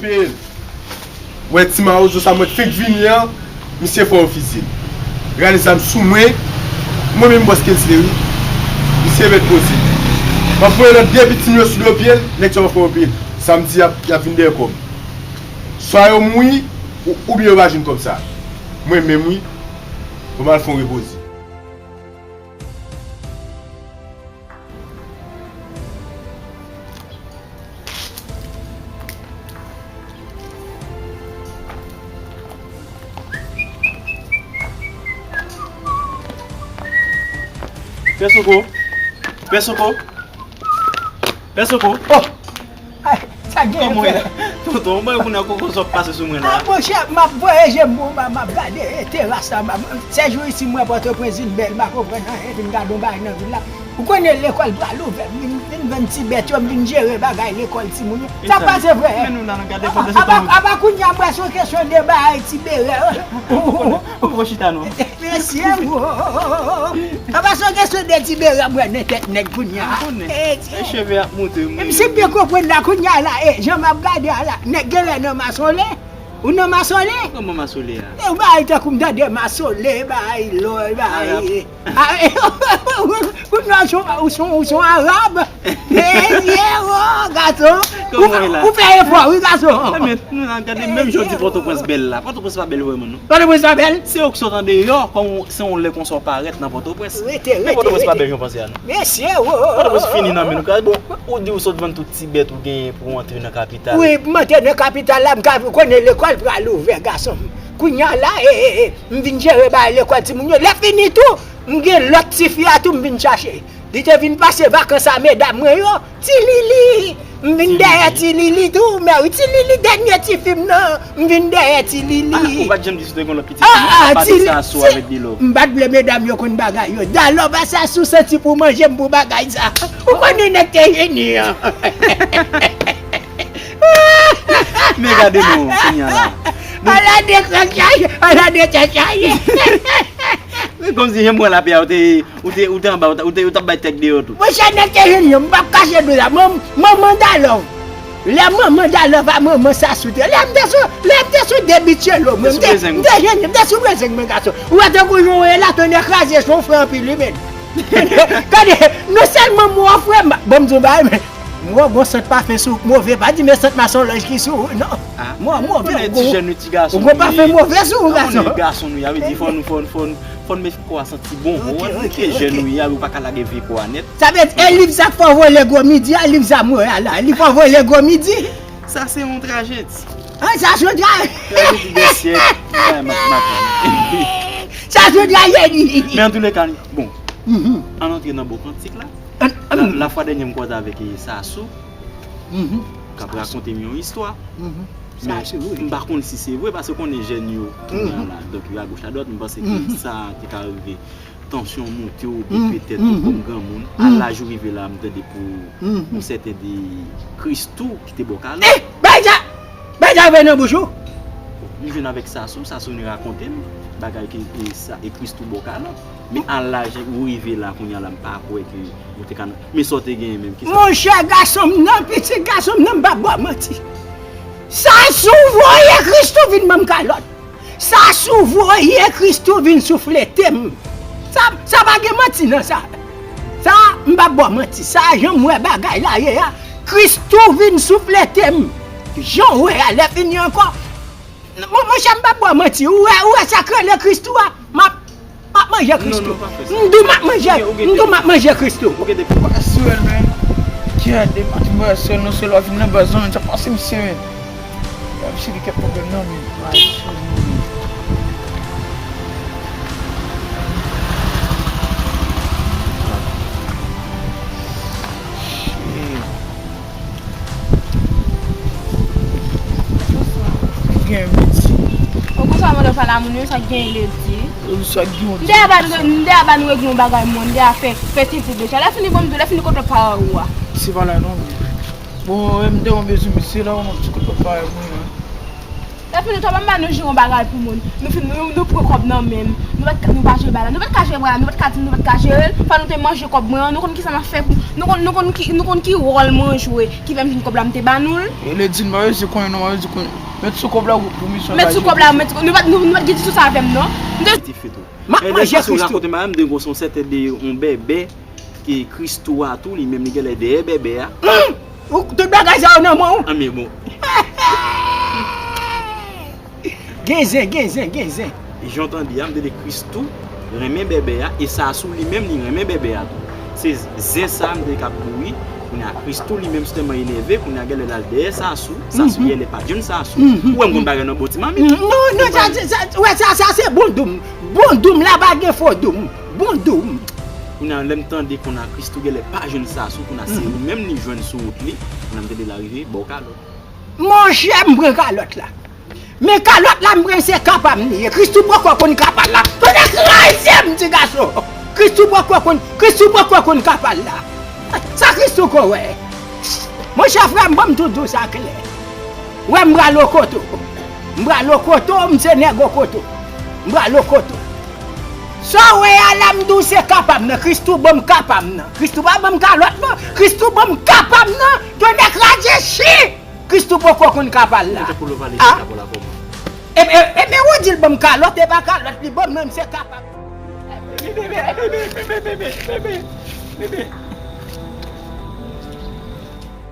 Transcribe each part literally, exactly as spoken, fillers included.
Pil. Mwen ti mawozo sa mwen fenk vini an, misye fè yon fizi. Rale zam sou mwen, mwen menm bòs Kensley wi. Misye met poze. M ap voye lòt de viktim yo sou do pye l, nèg sa yo fè yon pil. Sa m di y ap, y ap vin dèyè kò m. Swa yo mouri, ou, oubyen yo pa jwenn kòb sa. Mwen menm wi, pou m al fè yon repoze. Pè Soko! Pè Soko! Pè Soko! Oh! Ay, sa gen Kòman w ye la? Tonton, mwen moun nan koko sòt pase sou mwen la. Ah, monchè, m ap voye je m pou m ap gade, eh, teras la. M ap, sèjou isi, mwen Pòtoprens vin bèl, m pa konprann anyen, vin gade yon bagay nan vil la. Ou konnen lekòl pral ouvè, m vin, vin vann ti bèt yo, m vin jere bagay lekòl timoun yo. Sa pase, frè? Men nou la, nou gade pandan se tan. Apa, apa kounye a, m wè se yon kesyon de bagay ti berè. Ou, ou, ou, ou, ou chita non. Mesye, wo. Apa se yon kesyon de ti berè, m wè nan tèt nèg kounye a. Eh, e cheve ap monte, wi. M si m byen konprann la, kounye a la, eh, jan m ap gade a la, nèg genlè nan masonle. Ou nan masonle? Kòman masonle a? E ou bay tankou m tande masonle, bay lò, bay. Arab. Ah, eh, ou nan son, ou son, ou son arab. Mesye, wo, gason. Kòman w ye la? Ou fè efò, wi, gason. Eh, men, nou nan gade, menm jan w di Pòtoprens bèl la. Pòtoprens pa bèl vrèman, non. Pòtoprens pa bèl? Se ou k sot andeyò, kòm se yon lè konsa w parèt nan Pòtoprens. Rete, rete, rete. Men Pòtoprens pa bèl jan w panse a, non. Mesye, wo. Pòtoprens fini nan men nou. Bon, ou di ou sot vann tout ti bèt ou genyen pou w antre nan kapital. Wi, pou m antre nan kapital la, m ka konnen lekòl pral ouvè, gason m. Kounye a la, e, e, e, m vin jere bagay lekòl timoun yo. Lè fini tou, m gen lòt tifi a tou m vin chache. Li te vin pase vakans a medam mwen yo. Ti Lili! M vin dèyè Ti Lili tou, men wi, Ti Lili dènye tifi m nan. M vin dèyè Ti Lili. Ah, ou pa t janm di si w te gen lòt pitit. Ah, ah, pa di sa sou avèk Dilo. M pa t vle medam yo konn bagay yo. Dalò pa sa sou santi pou manje m pou bagay sa. Ou konnen nèg te jeni an. Men gade nou kounye a la. Ala de kran chaje, ala de tèt chaje. Men kòmsi jan m wè lapè a, ou te, ou te, ou te anba, ou te, ou t ap bay tèt deyò tou. Monchè, nèg te jeni an, m p ap kache dlo la. Man-, manman Dalò. Lè manman Dalò a manman Sasou te, lè m te sou, lè m te sou debitye lo, mwen, m te, m te jeni, m te sou brezeng mwen, gason. Ou wè tankou jan w ye la, tonnè kraze, se yon frè anpil, wi, men. Gade, non sèlman m wè frè m, bon, m di w bagay, men, m wè gon sant pafen sou, move, pa di men sant masonlòj ki sou ou, non. Ah, m wè move, ou gon, ou gon pafen move sou ou, gason. Gason nou ye, a vle di fò nou, fò nou, fò nou, fò nou mete kò a santi bon. Ou wè, nou te jèn nou ye, a, ou pa ka lage vye kò a nèt. Sa vle di, e liv sa k fè w vole gwo midi a, liv sa m wè a la, li fè w vole gwo midi. Sa se yon trajedi. An, sa se yon trajedi. Trajedi de syèk. Ay, m ap, m ap. Sa se yon trajedi. Men antouleka, bon, ann antre nan bon kantik la. An, an. La, lafwa dènye m kwaze avèk, e, Sasou, k ap rakonte m yon istwa. Men m pa konn si se vre, paske konnen jèn yo kounye a la, donk yo agoch adwat, m panse ke sa te ka rive. Tansyon monte oubyen petèt ou kòm granmoun, a laj ou rive la, m tande pou yon sèten de Christoo kite bò Kalòt. Eh, bay sa, bay sa vre nan bouch ou. M jwenn avèk Sasou, Sasou vin rakonte m bagay ke, e, sa, e Christoo bò Kalòt. Men a laj ou rive la kounye a la, m pa kwè ke ou te ka nan, men sa w te genyen menm ki sa? Monchè, gason m nan, pitit gason m nan, m p ap ba w manti. Sasou voye Christoo vin ban m kalòt. Sasou voye Christoo vin souflete m. Sa, sa pa gen manti nan sa. Sa, m p ap ba w manti. Sa, jan m wè bagay la ye a, Christoo vin souflete m. Jan w wè a, lè fini ankò. Mon, monchè, m p ap ba w manti. Ou wè, ou wè sa k rele Christoo a? M ap, m ap manje Christoo. M di w m ap manje, m di w m ap manje Christoo. Paswèl, men. Gade, m ap di m paswèl, non sèlman vin nan baz, non, men sa pase misye, men. Misye gen kèk pwoblèm nan men. Gen midi. Ou konsa mande w pale a moun yo, sa k gen ledi. Sa k gen. M te aba nou, m te aba nou regle yon bagay mwen, m te a fè, fè ti fout de chalè. Lè fini, bon, m di w, lè fini kote pa ou a. Se pa la non. Bon, m te yon bezwen misye la, yon ti kote pa ou a. Lè fini, tonton, m ba nou jere yon bagay pou moun. Nou fin, nou, nou pran kòb nan men m. Nou pa t ka, nou pa jere bagay la. Nou pa t ka jere bagay la, nou pa t ka di m, nou pa t ka jere l. Fò nou te manje kòb mwen an, nou konn kisa n ap fè pou, nou konn, nou konn ki, nou konn ki wòl mwen jwe, ki fè m jwenn kòb la, m te ba nou l. E lè di n, mwen di konnen non, mwen di konnen. Met sou kòb la pou, pou misyon. Met sou kòb la, met sou, nou pa, nou, nou pa t gen ditou sa avè m, non. M te Ti fè tou. M ap manje Christoo. Rakonte m, m te gon son sèten de yon bèbè. Ke Christoo a tou, li menm li genlè dèyè bèbè a. Hum! Ou, tout bagay sa yo nan men w. An men bon. Gen zen, gen zen, gen zen. Jan w tande a, m tande Christoo renmen bèbè a, e Sassou li menm li renmen bèbè a tou. Se zen sa m tande k ap bouri. Kounye a Christoo li menm si tèlman enève, kounye a genlè l al dèyè Sassou. Sassou genlè pa t jwenn Sassou. Ou wè m konn bagay nan bon ti mamit. Non, non, sa, sa, sa, wè, sa, sa se bon doum. Bon doum la pa gen fo doum. Bon doum. Kounye a, lè m tande kounye a Christoo genlè pa jwenn Sassou, kounye a se ou menm li jwenn sou wout li, kounye a m tande l arive ba w kalòt. Monchè, m pran kalòt la. Men kalòt la, m pran se ka pa m li ye. Christoo poko konn ka pa l la. Tonnè kraze m, ti gason. Christoo poko konn, Christoo poko konn ka pa l la. Sa Christoo ko wè? Monchè, frè m, ban m tou di w sa klè. Wè m pral Okoto. M pral Okoto, m se nèg Okoto. M pral Okoto. Sa w wè a la, m di w se ka pa m nan. Christoo ban m ka pa m nan. Christoo pa ban m kalòt non. Christoo ban m ka pa m nan. Tonnè kraze chi! Christoo poko konn ka pa l la. Mwen tankou lo pale de sa pou la kòman? E, e, e, men ou di l ban m kalòt, e pa kalòt li ban m, men m se ka pa m. Bebe, bebe, bebe, bebe, bebe, bebe.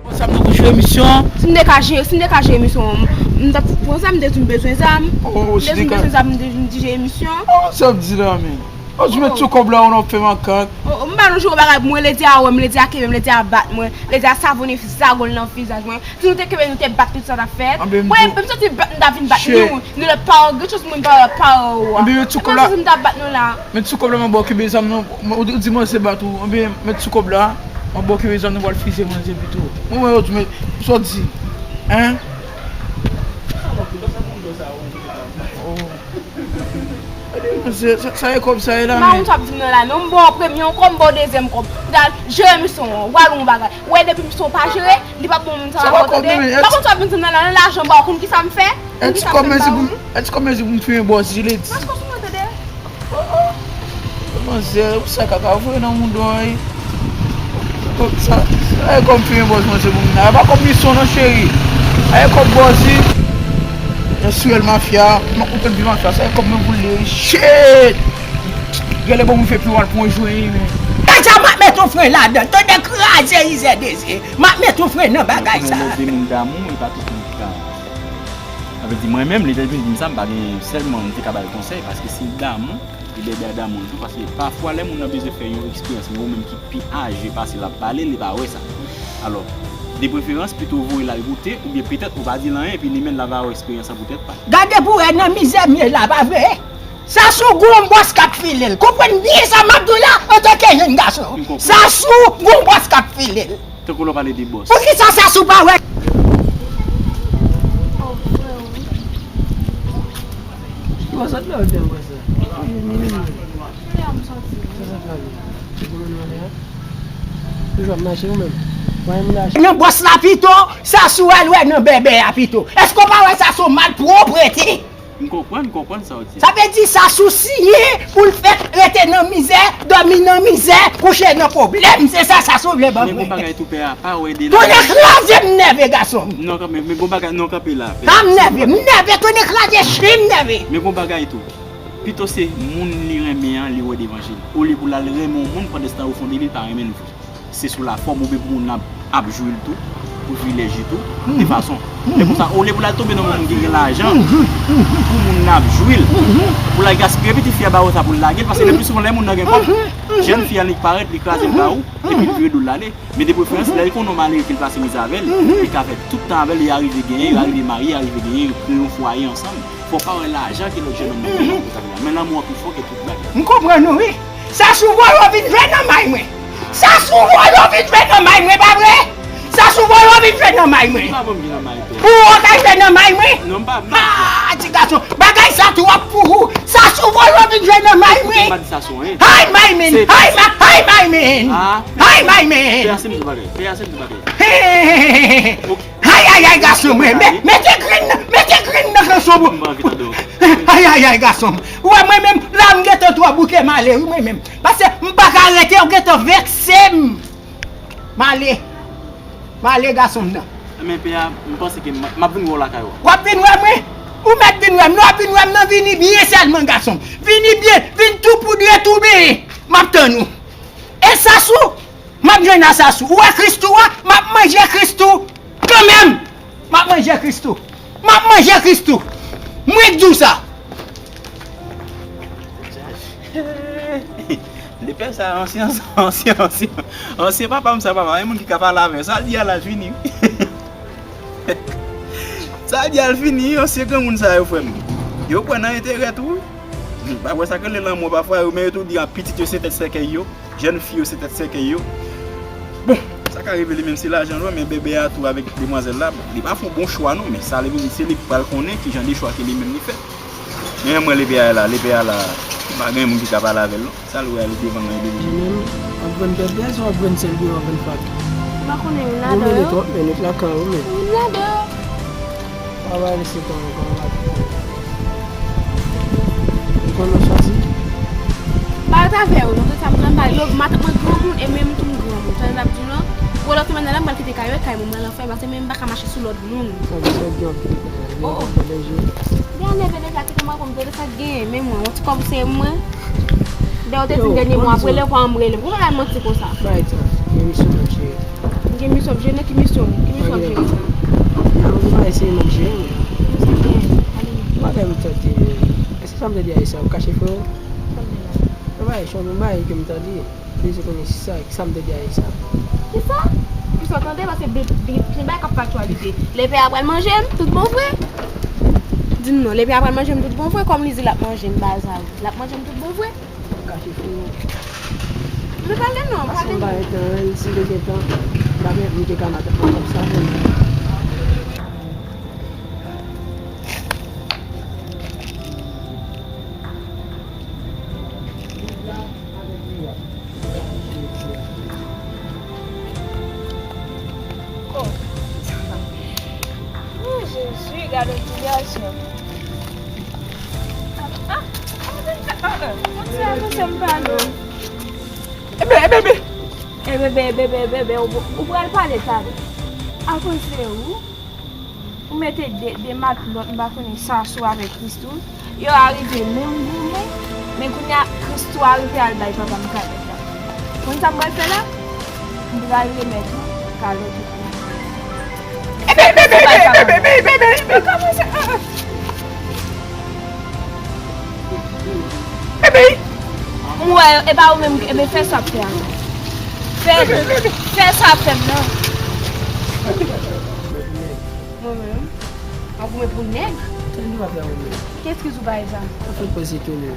Bon, sa m nan pou jwe emisyon. Si m te ka jere, si m te ka jere emisyon, m t ap pran zam, m te di m bezwen zam. M te di m bezwen zam, m te di m di jere emisyon. Oh, sa m di la, men. Oh, ou met sou kòb la, ou nan fè makak. Oh, oh, m ba nou jere bagay pou mwen, ledi a wè m, ledi a kenbe m, ledi a bat mwen, ledi a savonnen zago l nan vizaj mwen. Si nou te kenbe, nou te bat tout sa t ap fèt. Mwen, m santi bat, m ta vin bat nou. Nou lè pa gen chans moun pa pa ou a. Anben, met sou kòb la. Mwen santi m ta bat nou la. Met sou kòb la, mwen ba w kenbe zam nan. Ou di mwen se bat ou. Anben, met sou kòb la. Mwen ba w kenbe zam nan, pral fize manzè pito. Mwen, mwen, yo di, men, sa w di? Hein? Oh. Sa, sa, sa e kòb sa ye la, men. M pa konn sa w ap di m nan la, non. M ba w premye yon kòb, m ba w dezyèm kòb. Ou ta jere misyon an, ou al yon bagay. Ou wè depi misyon pa jere, li p ap bon moun sa ankò, tande. M pa konn sa w ap vin di m nan la, nan lajan m ba w, konn kisa m fè? Konn kisa m fè m ba w? E ti kòb mezi pou m fimen bòs, jile di. Maske w sou mwen, tande. Manzè, ou sa kaka voye nan moun dò, wi. Kòb sa, sa e kòb fimen bòs, manzè, pou moun nan. E pa kòb misyon non, cheri. Sa e kòb bòs, wi. Yon swèl mafya, m ap kontan vi mafya, sa e kòb mwen pou l ye, wi. Shit! Genlè bon moun fè pi mal pou mwen jwe, wi, men. Gad sa, m ap met yon fren ladan, tande kraze rizè dezi. M ap met yon fren nan bagay sa. Lè w di moun damou, e pa tout moun ki ka. Sa vle di, mwen menm, lè l te vin di m sa, m pa gen sèlman m te ka ba l konsèy, paske si l damou, li bèbè a damou l tou, paske pafwa, lè moun nan bezwen fè yon eksperyans, men ou menm ki pi aje pase l ap pale, li pa wè sa. Alò, de preferans, pito w voye l al goute, oubyen petèt ou pa di l anyen, epi li menm l ava wè eksperyans lan pou tèt pa l. Gade pou wè nan mizè m ye la, pa vre? Sassou gon bòs k ap file l. Konprann byen sa m ap di w la, antanke jèn gason. M konprann. Sassou gon bòs k ap file l. Tankou lè w pale de bòs. Poukisa Sassou pa wè? Bòs, sa t lè w te wè sa? Toujou ap mache ou menm. Nan bòs la pito, Sassou al wè nan bèbè a pito. Èske w pa wè Sassou malpwòpte? M konprann, m konprann sa w di a. Sa vle di Sassou siyen pou l fèk rete nan mizè, dòmi nan mizè, kouche nan pwoblèm. Se sa Sassou vle ban mwen. Men gon bagay tou pè a, pa wè de la. Tonnè kraze m nève gason m. Non, kanmenm, men gon bagay, non, kanpe la, pè a. A m nève, m nève, tonnè kraze chi m nève. Men gon bagay tou. Pito se moun li renmen an, li wè devan je l. Olye pou l al renmen yon moun, pandanstan ofon de li, li pa renmen l vre. Se sou lafòm oubyen pou moun nan ap, ap jwi l tou, privilèj li tou, de fason. Men konsa, olye pou l al tonbe nan moun ki gen lajan, pou moun nan ap jwi l, pou l al gaspiye pitit fi a ba yo sa pou l lage l, paske le pli souvan lè moun nan gen kòb, jèn fi a li parèt, li kraze l ba ou, epi l vire do l ale. Men de preferans, lè l konnen w malere ke l pase mizè avè l, li ka fè tout tan avè l, y arive genyen, y arive marye, y arive genyen, yo kreye yon fwaye ansanm. Fò w pa wè lajan ke lòt jennonm nan genyen pou sa la. Men lanmou an pi fò ke tout bagay. M konprann ou, wi. Sassou voye w vin jwe nan may mwen. Sassou voye w vin jwe nan may mwen, pa vre? Sassou voye w vin jwe nan may mwen. Ou pa ban m vin nan may pè. Ou ka jwe nan may mwen? Non, m pa, m pa. Ah, ti gason, bagay sa twòp pou ou. Sassou voye w vin jwe nan may mwen. M pa di Sassou anyen. Hay may men, hay ma-, hay may men. Ah. Hay may men. Pè a se m di bagay. Pè a se m di bagay. Hey, hey, hey, hey, hey. Ok. Ayayay, gason mwen, men, mete grenn nan, mete grenn nan kanson. M pa anvi tande w. Ay, ay, ay, gason m. Ou wè mwen menm, la m gentan twò bouke m ale, wi, mwen menm. Paske m pa ka rete, ou gentan vekse m. M ale. M ale, gason m nan. Men pè a, m panse ke m, m ap vin wè w lakay ou. W ap vin wè mwen? Ou mèt vin wè m, non, w ap vin wè m, non, vini byen sèlman, gason m. Vini byen, vin tou poudre, tou byen. M ap tann ou. E sasou? M ap jwenn asasou. Ou wè Christoo a? M ap manje Christoo kanmenm. M ap manje Christoo. M ap manje Christoo. Mwen k di w sa. Lepè sa, ansyen, ansyen, ansyen, ansyen papa m sa, papa, e moun ki ka pale avè l. Sa l di a la fini. Sa l di a l fini, ansyen granmoun sa yo, frè m. Yo kwè nan enterè tou, wi. Hmm, pa kwè sa k rele lanmou pafwa, yo, men yo tou di an pitit yo se tèt sèkèy yo, jèn fi yo se tèt sèkèy yo. Bon, sa ka rive li menm si lajan l wè, men bèbè a tou avèk demwazèl la, bon, li pa fè yon bon chwa non, men sa li vin di se li k pral konnen ki jan de chwa ke li menm li fè. Men mwen lepè a la, lepè a la, pa gen moun ki ka pale avè l non. Sa l wè a li devan mwen, li devan. Li menm, w ap vann bèbè, w ap vann sèl byen, w ap vann fak. M pa konnen, m ladan yo. Ou mele twòp minit la kan ou men. M ladan yo. Pa bay li se tan ankò, m pa di. Ou konn nan sòti? M pa ret avè yo, non, se sa m di, m pa, yo, matant mwen granmoun, e menm tou m granmoun. Sa m ap di w lan, gwo lòt semèn nan la, m pral kite kay yo, e kay mwen, mwen lan fè, paske menm m pa ka mache sou lòd moun. Sa vle di w ap kite kay la, oh, oh, bèbè jwe. Byen nève deja, kite mwen pou m tande sa k genyen, men mwen, yon ti kòb se mwen. Dèyè w te di m dènye mwa, ap rele w, pa m rele. Poukisa w al manti konsa? Bay tan, gen misyon m ap jere. M gen misyon ap jere, nan ki misyon? Ki misyon ap jere sa? Non, ou pa eseye m ap jere, men. Sa gen? Bagay m tande, men. Èske sa m tande a e sa, ou kache frè w? Ou pa e chon, men bagay ke m tande. Bezwen konnen si sa, ki sa m tande a e sa. Kisa? Kisa w tande? Paske de, de, de bagay k ap aktyalite. Lepè a pral manje m, tout bon vre. Di m non, lepè a pral manje m tout bon vre, kòm li di l ap manje m, bazal. L ap manje m tout bon vre. Kache fou. M te pale non, pale non. Paske m pa gen tan, si m te gen tan, m pa gen, m te ka matant mwen konsa, men. Oh. Oh, Jezi, gade yon ti gason. Ah, ah, ah, ah, ah, ah. Monchè, monchè, m pale w. E bebe, e bebe. E bebe, e bebe, e bebe, ou, ou pral pale sa vre. Akoz se ou? Ou mete de, de matlòt, m pa konnen Sasou avèk Christoo. Yo arive menm goumen, men kounye a Christoo arive al bay papa m kalòt la. Konn sa m pral fè la? M pral remèt ou kalòt ou. Ebe, ebe, ebe, ebe, ebe, ebe, ebe, ebe, kòman sa? Ah, ah. Ebe. M wè, e pa ou menm, ebe, fè sa w ap fè a. Fè, fè sa w ap fè m nan. Mwen menm? M ap goumen pou nèg? Tande w ap fè mwen menm. Ki eskiz ou bay sa? Ou fè poze etone.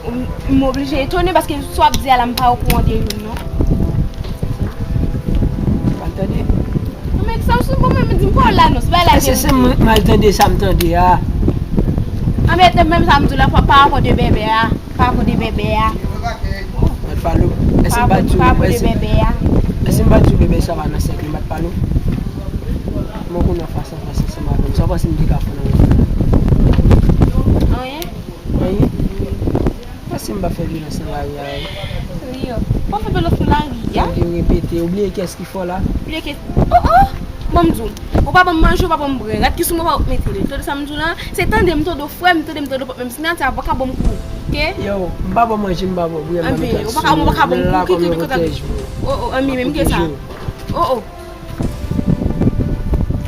M, m oblije etone paske sa w ap di a la, m pa okouran de youn non. Ou mal tande? Non, men sa w sou bon, men di m pa w la non, se pa la. Èske se mwen k mal tande sa m tande a? Anben, menm sa m di w la, pa, pa rapò de bèbè a. Pa rapò de bèbè a. Mat palo. Èske m pa di w, èske, èske m pa di w bèbè sa va nan sèk li, mat palo? Mwen konnen w fas an fas ansanm avè m. Sa w panse m te ka fè nan yon? Anyen. Anyen? Panse m pa fè vyolans nan lari a, wi. Rio. Pa fè vyolans nan lari a. Tande repete. Ou bliye kiyès ki fò la? Bliye kiyès? Oh, oh! Ban m di w. Ou pa ban m manje, ou pa ban m bwè. Rad ki sou mwen, ou pa mete l. Tande sa m di w la? Se tande m tande w frè m, tande m tande w pòt menm siyati a, ou pa ka ban m kou. Oke? Yo, m pa ba w manje, m pa ba w bwè, m pa mete l sou ou. Ou pa ka, ou pa ka ban m kou, kite m, kite m. Oh, oh, anmye, menm ke sa. Oh, oh.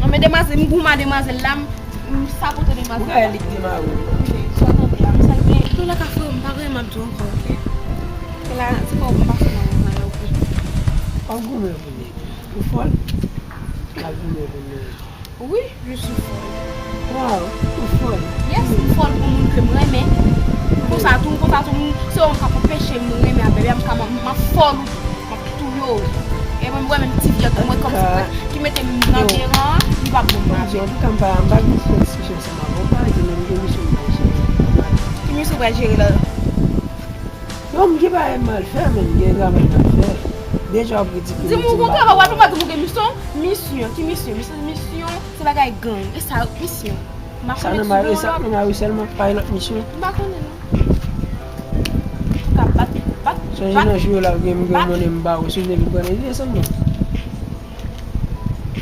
Anmye, demwazèl, m goumen a demwazèl la, m, m sapote demwazèl la. Ou ka li k demare w. Anmye, sa w tande a, m sa gen. Tou la ka frè m, pa gen m ap di w ankò, oke? Se la, se pa w m pase nan yon bagay, oke? W ap goumen pou nèg. Ou fòl? W ap goumen pou nèg. Wi, je suis folle. Waw, ou fòl. Yes, m fòl pou moun ke m renmen. Konsa tou, konsa tou, m, se ou m k ap anpeche m renmen a bèbè a, m ka, m, m ap fòl ou tou, m ap touye w. E mwen, mwen menm ti vyòt mwen kòmsi ki mete m nan deran an, li p ap bon pou mwen. Antouka, m pa, m pa gen diskisyon ansanm avè w, pa di menm gen misyon m pral jere. Ki misyon w pral jere la? Yon m gen bagay m al fè, men m gen travay m al fè. Deja w ap kritike m. Di m ou gon travay, w ap di m ou gen misyon? Misyon? Ki misyon? Misyon, misyon, se bagay gang. E sa, misyon. Sa nan mari, sa nan mari sèlman, pa gen lòt misyon. M pa konnen non. Ka bat, bat, sonje bat, nan jou yo la, gen, gen bat, monnen m ba ou, si w te vin pran nan ide sèlman.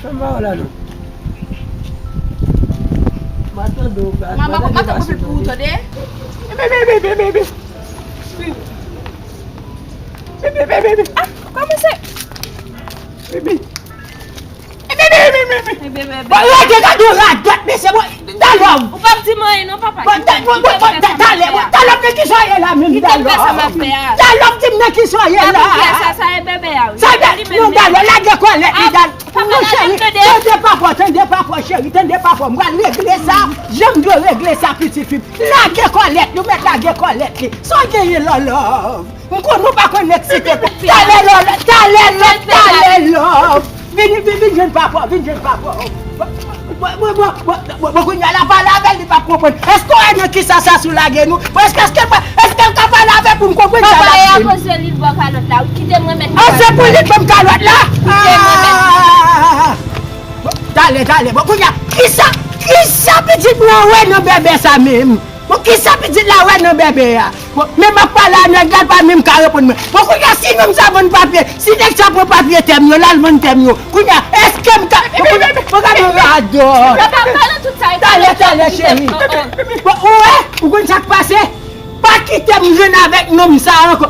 Fè m ba ou la non. M a tande w, ba, mama, ba, mama, tande ta koupe pou ou tande. Bebe, bebe, bebe. Bebe, bebe, bebe. Ah, kòman se? Bebe. Bebe, bebe, bebe. Bebe, bebe. Bon, rete gade yon radòt, mesye, bon, Dalòm. Ou p ap di m anyen non, papa. Bon, da, bon, bon, bon, da, Dalòm, bon, Dalòm, nan ki sa w ye la menm, Dalòm? Dalòm, di m nan ki sa w ye la. Sa, sa e bebe a, wi. Sa, non, Dalòm, lage kòlèt li, Dalòm. Papa, non, cheri, tande papa, tande papa, cheri, tande papa. M pral regle sa, jan m dwe regle sa, pitit fi m. Lage kòlèt li, ou mèt lage kòlèt li. Sa w genyen, Lòlòv? M konn ou pa konn eksite. Talè, Lòlòv, talè, Lòlòv, talè, Lòlòv. Vin, vin, vin jwenn papa, vin jwenn papa. Bon, bon, bon, bon, bon, bon, kounye a la pale avè l, li p ap konprann. Èske w wè nan kisa Sasou lage nou? Bon, èske, èske, èske l ka pale avè l pou m konprann sa l ap di m? Papa, e akoz de li l ba w kalòt la, wi. Kite m remèt li. Ah, se pou li k ban m kalòt la? Kite m remèt li. Ah! Bon, talè, talè. Bon, kounye a, kisa, kisa pitit mwen wè nan bèbè sa menm? Bon, kisa pitit la wè nan bèbè a? Bon, men m ap pale a nèg la, l pa menm ka reponn mwen. Bon, kounye a, si nonm sa vann papye, si nèg sa pran papye tè m yo, l al vann tè m yo, kounye a, èske m ka, bon, kounye a, bon, gade yon radòt. Papa, pa nan tout sa, talè, talè, cheri. Bon, ou wè, ou konn sa k pase? Pa kite m jwenn avèk nonm sa ankò.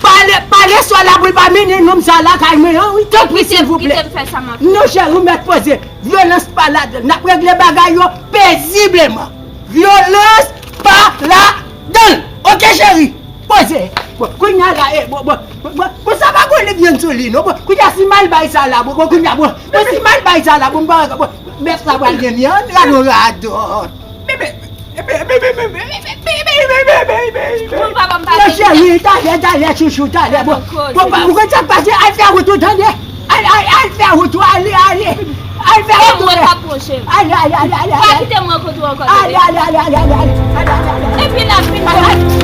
Pale, pale swa la pou l pa mennen nonm sa lakay mwen an, wi, tanpri, silvouplè. Kite m fè sa m ap fè. Non, cheri, ou mèt poze. Vyolans pa ladan l. N ap regle bagay yo pezibleman. Vyolans pa ladan l. Oke, cheri? Poze. Bon, kounye a la, e, bon, bon, bon, bon, bon, sa pa gon liv youn sou li, non. Bon, kounye a si m al bay sa la, bon, bon, kounye a, bon, bon, si m al bay sa la, bon, m pa, bon, bèf la pral gen vyann, gade yon radòt. Bebe, bebe, bebe, bebe. Moun papa m pa. Non, cheri, talè, talè, chouchou, talè. Bon, bon, bon, ou konn sa k pase? Al fè wout ou, tande. Al, al, al fè wout ou, ale, ale. Al fè wout ou. Mwen pa pran cheri. Ale, ale, ale, ale, ale. Pa kite m rankontre w ankò, ale, ale, ale, ale, ale, ale. Epi l ap vin.